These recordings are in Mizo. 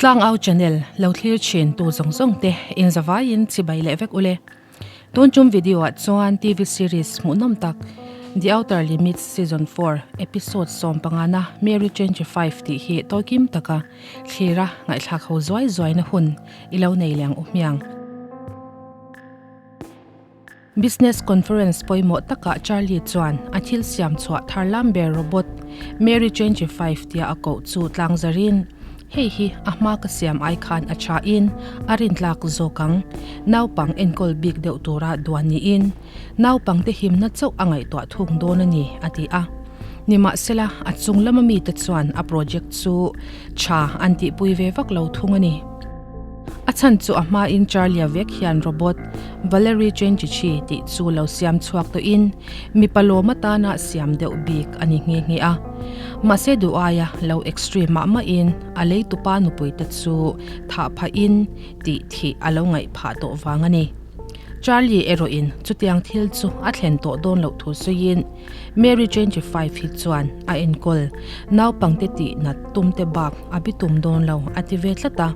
Tlangau channel lo thlir thin tu zawng zawng te in zavaiin chibai leh vek ule. Tun tum video ah chuan TV series hmuhnawm tak The Outer Limits Season 4 Episode 15 na Mary 25 tih hi tawikim taka thlira ngaihthlak ho zuai zuai na hun i lo nei leng u hmiang. Business conference pawimawh takah Charlie chuan a thil siam chhuah thar lam ber robot Mary 25 tia a koh chu tlang zarin, Hei hi a hma ka siam ai khan a tha in a rintlak zawk ang. Naupang enkawl bik deuh tura duan niin naupang te himna chauh a ngaihtuah thung dawn a ni, a ti a. Nimahsela, a chung lama mite chuan a project chu tha an tihpui ve vak lo thung a ni. A chhan chu a hmain Charlie-a vek hian robot Valerie Cengici tih chu lo siam chhuak tawhin mipa lawm atana siam deuh bik a ni nghe nghe a. Mahse duh aia lo extreme mah mahin a leitupa nupuite chu thah phahin tih thih a lo ngaih phah tawh vang a ni. Charlie erawhin chutiang thil chu a thlen tawh dawn loh thu sawiin Mary Cengici hi chuan a enkawl naupangte tih nat tumte bak a bitum dawn lo a ti ve tlat a.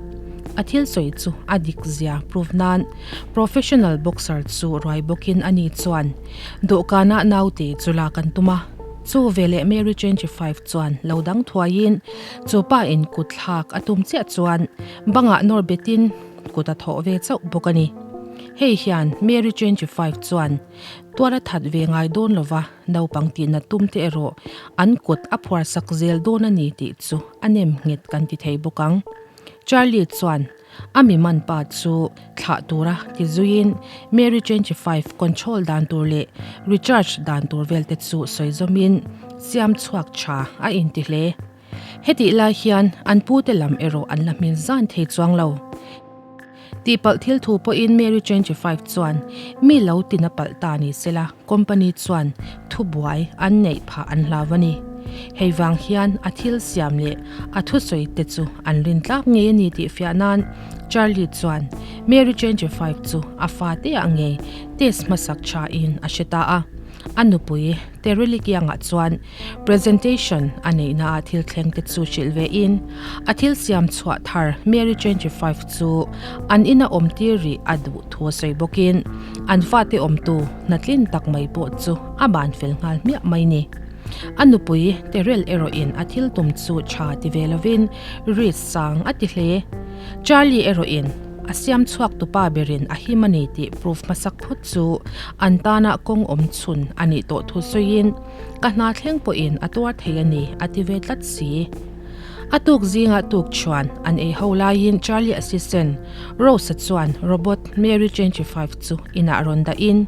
A thil sawi chu a dik zia prove nan professional boxer chu ruai bawkin ani chuan dawhkanah naute chu lak an tum a. Chu veleh Mary 25 chuan lo dang thuaiin chu pa in kut thlak a tum chiah chuan bangah nawr betin kut a thawh ve chauh bawk a ni. Hei hian Mary 25 chuan tuar a that ve ngai dawn lova naupang tihna tum te erawh an kut a phuar sak zel dawn a ni tih chu a nem nghet kan ti thei bawk ang. Charlie chuan a mi man pa chu thlah tura ti zuiin Mary 25 control dan tur leh recharge dan tur vel te chu sawi zawmin siam chhuak tha a inti hle. Hetih lai hian an pute lam erawh an la hmil zan thei chuang lo. Tihpalh thil thu pawhin Mary 25 chuan mi lo tina palh ta ni sela company chuan thubuai an neih phah an hlau a ni. Hei vang hian a thil siam leh a thusawi te chu an rin tlak ngei a ni tih fiah nan Charlie chuan Mary 25 chu a fate ah ngei test hmasak tha in a hre ta a. A nupui Terry kiangah chuan presentation a neihna ah thil thleng te chu hrilh ve in a thil siam chhuah thar Mary 25 chu an ina awm tir rih a duh thu a sawi bawkin an fate awmtu hnatlin tak mai pawh chu a ban fel nghal hmiah mai ni. A nupui Terrell erawhin a thil tum chu tha ti ve lovin risk sang a ti hle. Charlie erawhin a siam chhuak tupa berin a him a ni tih proof hmasak phawt chu an tana kawng awm chhun a nih tawh thu sawiin ka hna thleng pawhin a tuar thei a ni a ti ve tlat si. A tuk zingah tuk chuan an ei ho laiin Charlie assistant Rose-a chuan robot Mary 25 chu inah rawn dahin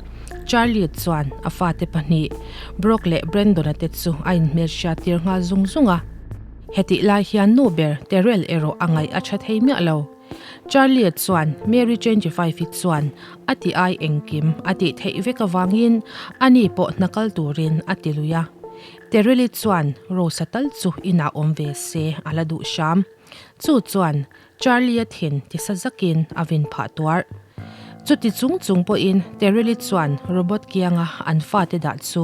Charlie chuan a fate pahnih Brock leh Brandon-a te chu a inhmelhriat tir nghal zung zung a. Hetih lai hian nu ber Terrell erawh a ngaih a tha thei miah lo. Charlie chuan Mary 25 hi chuan a ti ai engkim a tih theih vek avangin ani pawh hna kal turin a ti lui a. Terrell-i chuan Rose-a tal chu inah awm ve se a la duh hram. Chu chuan Charlie-a thin tisa zakin a vin phah tuar. Chuti chung chung pawhin Terrell-i chuan robot kianga an fate dah chu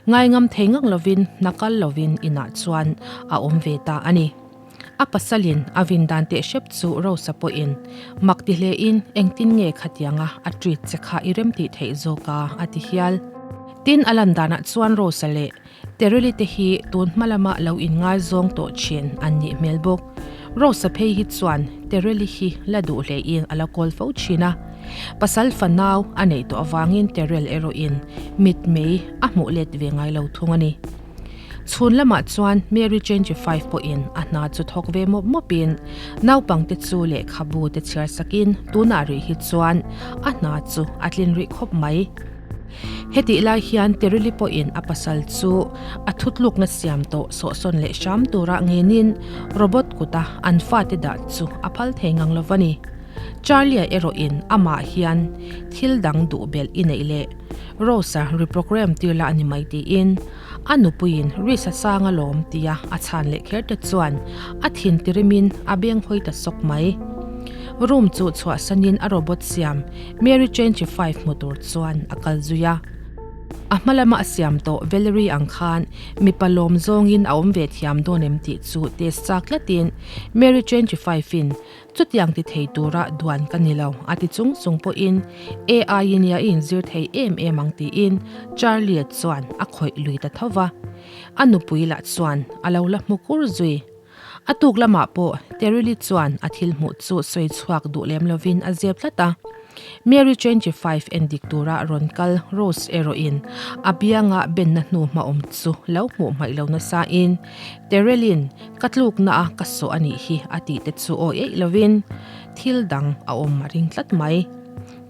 ngaingam thei ngang lovin hna kal lovin inah chuan a awm ve ta a ni. A pasalin a vin dan teh hrep chu Rose-a pawhin mak ti hlein engtin nge khatianga a treat che kha i rem tih theih zawk a a ti hial. Tin, a lan danah chuan Rose-a leh Terrell-i te hi tun hma lama lo inngaizawng tawh thin an nih hmel bawk. Rose-a phei hi chuan Terrell-i hi la duh hlein a la kawl fo thin a. Pasal fanau a neih tawh avangin Terrell erawhin mitmei a hmuh let ve ngai lo thung a ni. Chhun lamah chuan Mary Change Five pawhin a hna chu thawk ve mawp mawpin naupangte chu lehkhabu te chhiar sakin tunah rih hi chuan a hna chu a tlin rih khawp mai. Hetih lai hian Terili pawhin a pasal chu a thutlukna siam tawh sawhsawn leh hram tura ngenin robot kuta an fate dah chu a phal thei ngang lo va ni. Charlie-a erawhin amah hian thil dang duh belh i neih leh Rose-a reprogram tir la a ni mai tiin a nupuiin Reese-a sang alawm tia a chhan leh kher te chuan a thin tirimin a beng hawi ta sawk mai. Room chu chhuahsanin a robot siam Mary 25 hmu tur chuan a kal zui a. A hma lama a siam tawh Valerie ang khan mipa lawm zawngin a awm ve thiam dawn em tih chu test chak tlatin Mary 25 in chutiang ti thei tura duan ka ni lo a ti chung chung pawhin AI in ia i inzir thei em em ang tiin Charlie chuan a khawih lui ta tho va. A nupui lah chuan a lo la hmu kur zui. A tuk lamah pawh Terry-Lee chuan a thil hmuh chu sawi chhuak duh lem lovin a zep tlat a. Mary 25 en dik tura rawn kal Rose erawhin a bianga benna hnu hma awm chu lo hmuh hmaih lo nasain Terry-Lee-n ka tlukna a ka sawh a nih hi a tih te chu awi eih lovin thil dang a awm a ring tlat mai.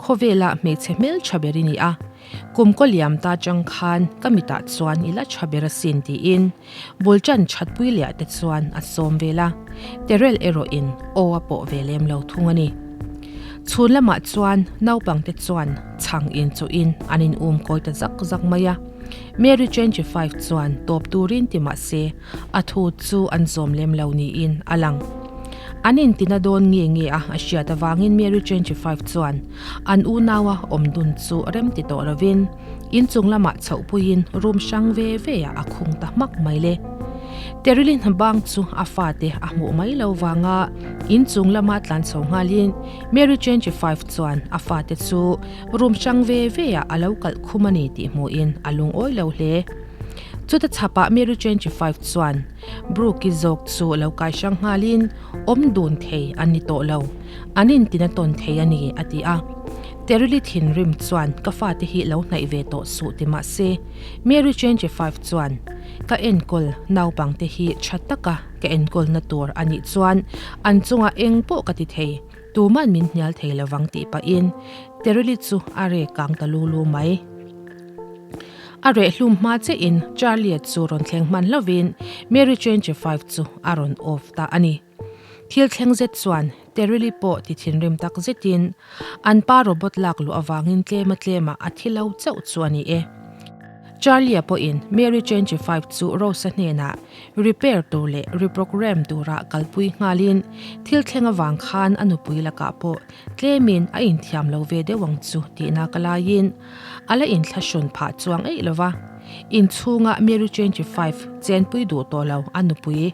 Khawvela hmeichhe hmeltha ber i ni a, kum kaw liam ta chang khan ka mitah chuan i la tha ber asin tiin Bul ṭan ṭhatpui liah te chuan a sawm vel a, Terrell erawhin aw a pawh ve lem lo thung a ni. Chhun lamah chuan naupangte chuan chhang inchuhin an in um kawi ta zak zak mai a, Mary 25 chuan tawp turin ti mah se a thu chu an zawm lem lo niin a lang. An intina dawn nge nge a a hriat avangin Mary 25 chuan an unaua awm dun chu rem ti tawh lovin, Inchung lamah chhohpuiin room hrang ve ve ah a khung ta hmak mai le. Terilyn bang chu a fate a hmuh mai lo vanga inchung lama tlan chho nghalin Mary 25 chuan a fate chu room hrang ve ve ah a lo kalh khum a ni tih hmuhin a lungawi lo hle. Chuta chhapah Mary 25 chuan Brooke-i zawk chu lo kai hrang nghalin awm dun thei an ni tawh lo, an intina tawn thei a ni a ti a. Terili thinrim chuan ka fate hi lo hnaih ve tawh suh ti mah se, Mary Change Five chuan ka enkawl naupangte hi tha taka ka enkawlna tur a nih chuan an chungah eng pawh ka ti thei, tuman min hnial thei lovang tih pahin Terili chu a rek kang ta lu lu mai. A reh hlum hma chiahin Charlie-a chu rawn thleng hman hlauhin Mary Change Five chu a rawn off ta a ni. Thil thleng zet chuan Terili pawh ti thinrim tak zetin an pa robot lak luh avangin tlema tlema a thi lo chauh chu a ni e. Charlie-a pawhin Mary 25 chu Rose-a hnenah repair tur leh reprogram tura kalpui nghalin thil thleng avang khan a nupui lakah pawh tlemin a inthiam lo ve deuh ang chu tihna ka laiin a la inthlahrun phah chuang eih lova. Inchhunga Mary 25 chenpui duh tawh lo a nupui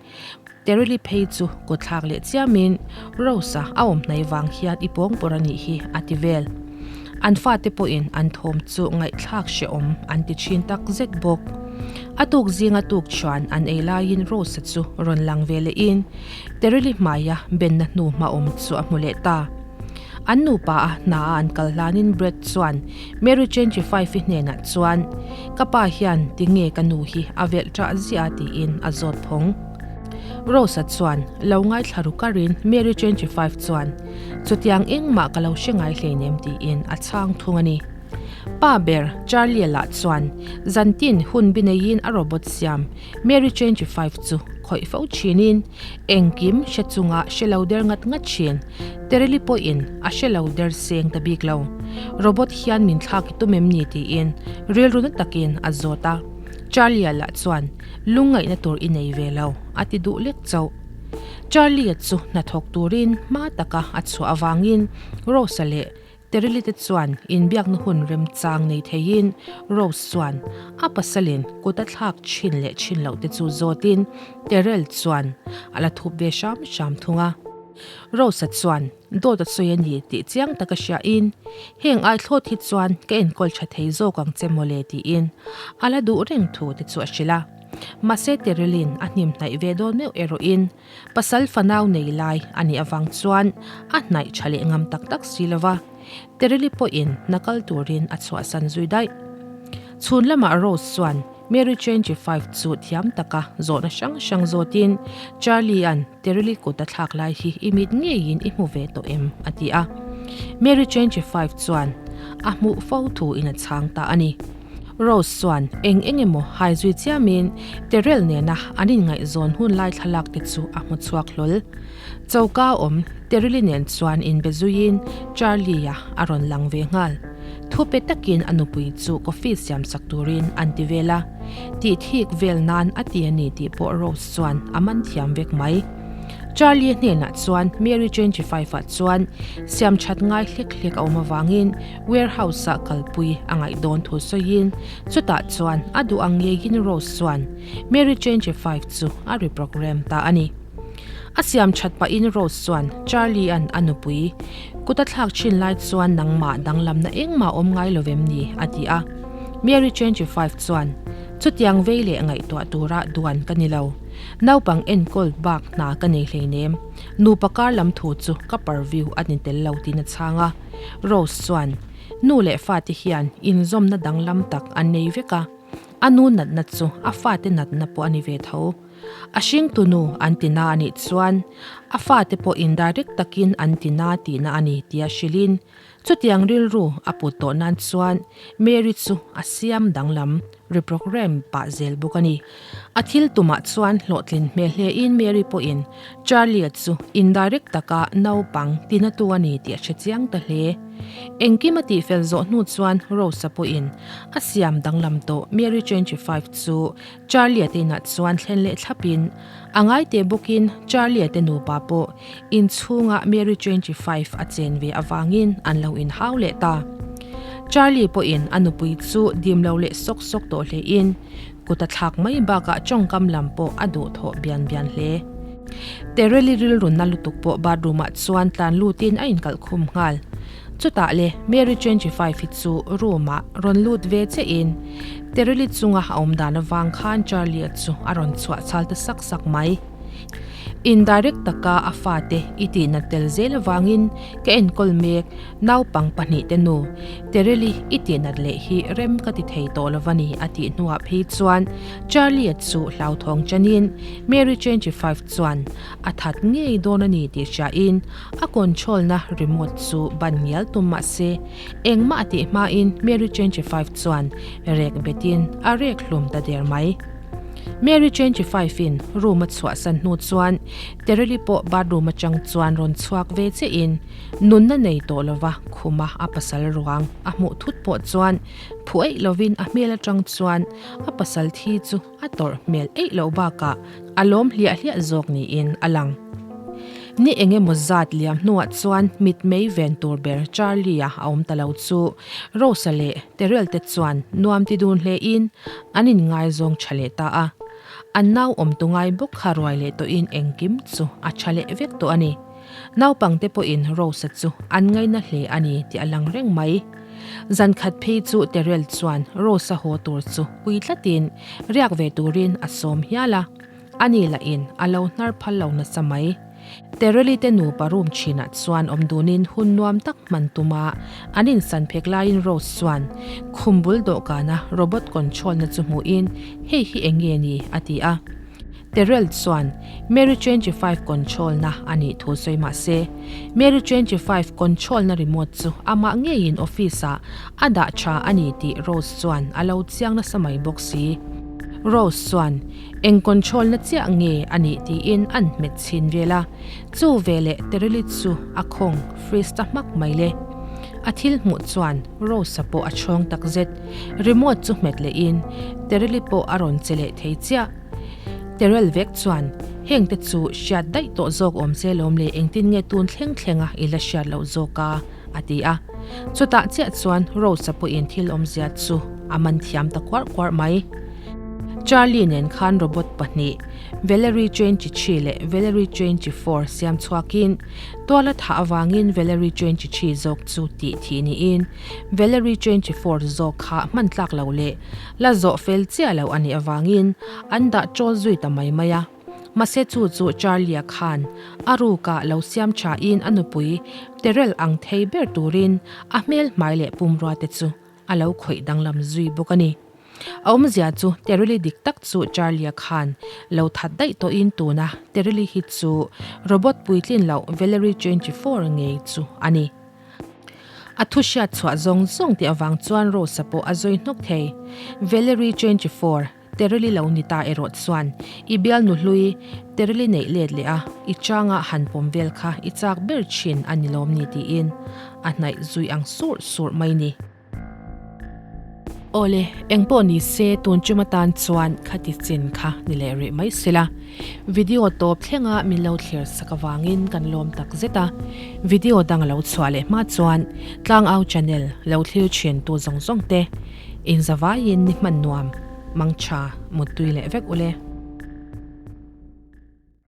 Terili phei chu kuthlak leh chiamin Rose-a a awm hnai vang hian i pawng pawr a nih hi a ti vel. An fate pawhin an thawm chu ngaihthlak hrehawm an ti thin tak zet bawk. A tuk zinga tuk chuan an ei laiin Rose-a chu rawn lang ve lehin Terili hmaia benna hnu hma awm chu a hmu leh ta. An nupa a hna a an kal hlanin Brett chuan Mary Jane Fife-i hnenah chuan Ka pa hian tinge ka nu hi a velh ṭah ziah a tiin a zawt phawng. Rose-a chuan lo ngaithla ru karin Mary 25 chuan chutiang engmah ka lo hre ngai hleinem tiin a chhang thung a ni. Pa ber Charlie-a lah chuan zantin hun bi neiin a robot siam Mary 25 chu khawih fo thinin engkim hre chunga hre lo der ngat ngat thin. Tereli pawhin a hre lo der seng ta bik lo. Robot hian min thlak i tum em ni tiin rilru na takin a zawt a. Charlie-a lah chuan Lungngaihna tur i nei ve lo, a ti duh lek chauh. Charlie-a chu hnathawk turin hma taka a chhuah avangin Rose-a leh Terili te chuan inbiakna hun remchang nei theiin Rose chuan a pasalin kut a thlak thin leh thin loh te chu zawtin Terrell chuan a la thup ve hram hram thung a. Rose-a chuan dawt a sawi a ni tih chiang taka hriain heng ai thlawt hi chuan ka enkawl tha thei zawk ang che mawle tiin a la duh reng thu te chu a hrilh a. Mahse Terrell-in a hnim hnaih ve dawn meuh erawhin Pasal fanau nei lai a nih avang chuan a hnaih tha leh ngam tak tak si lo va, Terili pawhin hna kal turin a chhuahsan zui daih. Chhun lamah Rose chuan Mary Change Five chu thiam taka zawhna hrang hrang zawtin Charlie-a'n Terili kut a thlak lai hi i mit ngeiin i hmu ve tawh em? a ti a. Mary Change Five chuan a hmuh fo thuin a chhang ta a ni. Rose chuan eng eng emaw hai zui chiamin Terrell nena an inngaihzawn hun lai thlalak te chu a hmu chhuak hlawl. Choka awm Terrell-i nen chuan inbe zuiin Charlie-a a rawn lang ve nghal. Thu pe takin a nupui chu coffee siam sak turin an ti vel a, tih thik vel nan a ti a ni tih pawh Rose chuan a man thiam vek mai. Charlie hnenah chuan Mary 25 ah chuan siam that ngai hlek hlek a awm avangin warehouse ah kalpui a ngaih dawn thu sawiin chutah chuan a duh ang ngeiin Rose chuan Mary 25 chu a reprogram ta a ni. A siam that pahin Rose chuan Charlie an a nupui kut a thlak thin lai chuan nangmah danglamna engmah awm ngai lo vem ni a ti a. Mary 25 chuan chutiang vei leh ngaihtuah tura duan ka ni lo. Naupang enkawl bak hna ka nei hleinem. Nupa kar lam thu chu ka purview a ni tel lo tiin a chhang a. Rose chuan, Nu leh fate hian inzawmna danglam tak an nei vek a, a nu natna chu a fate natna pawh a ni ve tho. A hringtu nu an ti na a nih chuan a fate pawh indirect takin an ti na tihna a ni tia hrilhin Chutiang rilru a put tawh nan chuan Mary chu a siam danglam, reprogram, pah zel bawk a ni. A thil tumah chuan hlawhtlin hmel hlein Mary pawhin Charlie-a chu indirect taka naupang tinatu a ni tih a hre chiang ta hle. Engkim a tihfel zawh hnu chuan Rose-a pawhin a siam danglam tawh Mary 25 chu Charlie-a te inah chuan thlen leh thlapin a ngai teh bawkin Charlie-a te nupa pawh inchhunga Mary 25 a chen ve avangin an lo inhau leh ta. Charlie pawhin a nupui chu dim lo leh sawk sawk tawh hlein kut a thlak mai bakah tawngkam lam pawh a duh thawh bian bian hle. Tereli rilrunna lutuk pawh bathroom-ah chuan tlan lutin a inkalh khum nghal. Chutah le Mary 25 hi chu room-ah rawn lut ve chiahin Tereli chunga a awm dan avang khan Charlie-a chu a rawn chhuah chhal ta sak sak mai. Indirect taka a fate i tihnat tel zel avangin ka enkawl mek naupang pahnihte nu Tereli i tihnat leh hi rem ka ti thei tawh lo va ni a tih hnuah phei chuan Charlie-a chu hlauthawng chanin Mary 25 chuan a that ngei dawn a ni tih hriain A control-na remote chu ban ngial tum mah se, engmah a tih hmain Mary 25 chuan rek betin a rek hlum ta der mai. Mary 25 in room a chhuahsan hnu chuan Tereli pawh bathroom atang chuan rawn chhuak ve chiahin nunna nei tawh lova khuma a pasal ruang a hmuh thut pawh chuan phu eih lovin a hmel atang chuan a pasal thi chu A tawrh hmel eih loh bakah a lawm hliah hliah zawk niin a lang. Ni eng emaw zat liam hnuah chuan mitmei ven tur ber Charlie-a a awm ta lo chu Rose-a leh Terrell te chuan nuam ti dun hlein an inngaizawng tha leh ta a. An nau awm tu ngai bawk kha ruai leh tawhin engkim chu a tha leh vek tawh a ni. Naupangte pawhin Rose-a chu an ngaina hle a ni tih a lang reng mai. Zan khat phei chu Terrell chuan Rose-a haw tur chu pui tlatin riak ve turin a sawm hial a, ani lahin a lo hnar phal lo nasa mai. Terrell-i te nupa room thinah chuan awm dunin hun nuam tak hman tuma an insan phek laiin Rose chuan khum bul dawhkana robot control-na chu hmuhin hei hi eng nge ni a ti a. Terrell chuan Mary 25 control-na a nih thu sawi mah se, Mary 25 control-na remote chu amah ngeiin office-ah a dah tha a ni tih Rose chuan a lo chiang nasa mai bawk si. Rose chuan eng control-na chiah nge a nih tiin an hmet chhin vel a, chu veleh Terrell-i chu a khawng freeze ta hmak mai le. A thil hmuh chuan Rose-a pawh a chhawng takzet. Remote chu hmet lehin Terrell-i pawh a rawn che leh thei chiah. Terrell vek chuan, Hengte chu hriat daih tawh zawk awm se lawm le engtin nge tun thleng thlenga i la hriat loh zawk a? a ti a. Chutah chiah chuan Rose-a pawhin thil awmzia chu a man thiam ta kuarh kuarh mai. Charlie nen khan robot pahnih, Valerie 23 leh Valerie 24 siam chhuakin tual a thah avangin Valerie 23 zawk chu tih thih niin Valerie 24 zawk kha hman tlak lo leh La zawh fel chiah loh a nih avangin an dah chawl zui ta mai mai a. Mahse chu chu Charlie-a khan a rukah lo siam thain a nupui Terrell ang thei ber turin a hmel hmai leh pumrua te chu a lo khawih danglam zui bawk a ni. A awmzia chu Terrell-i dik tak chu Charlie-a khan lo that daih tawhin tuna Terrell-i hi chu robot puitlin loh Valerie 24 ngei chu a ni. A thu hriat chhuah zawng zawng tih avang chuan Rose-a pawh a zawi hnawk thei. Valerie 24, Tereli lo ni ta erawh chuan i bialnu hlui Tereli neih let leh a, i changa han pawm vel kha i chak ber thin a ni lawm ni tiin a hnaih zui ang surh surh mai ni. Awle, engpawh ni se tun tum atan chuan khati chin kha ni leh rih mai sela. Video tawp thlenga min lo thlir sak avangin kan lawm tak zet a. Video dang a lo chhuah leh hma chuan Tlangau channel lo thlir thin tu zawng zawng te inzavaiin ni hman nuam, mangtha, muttui leh vek ule.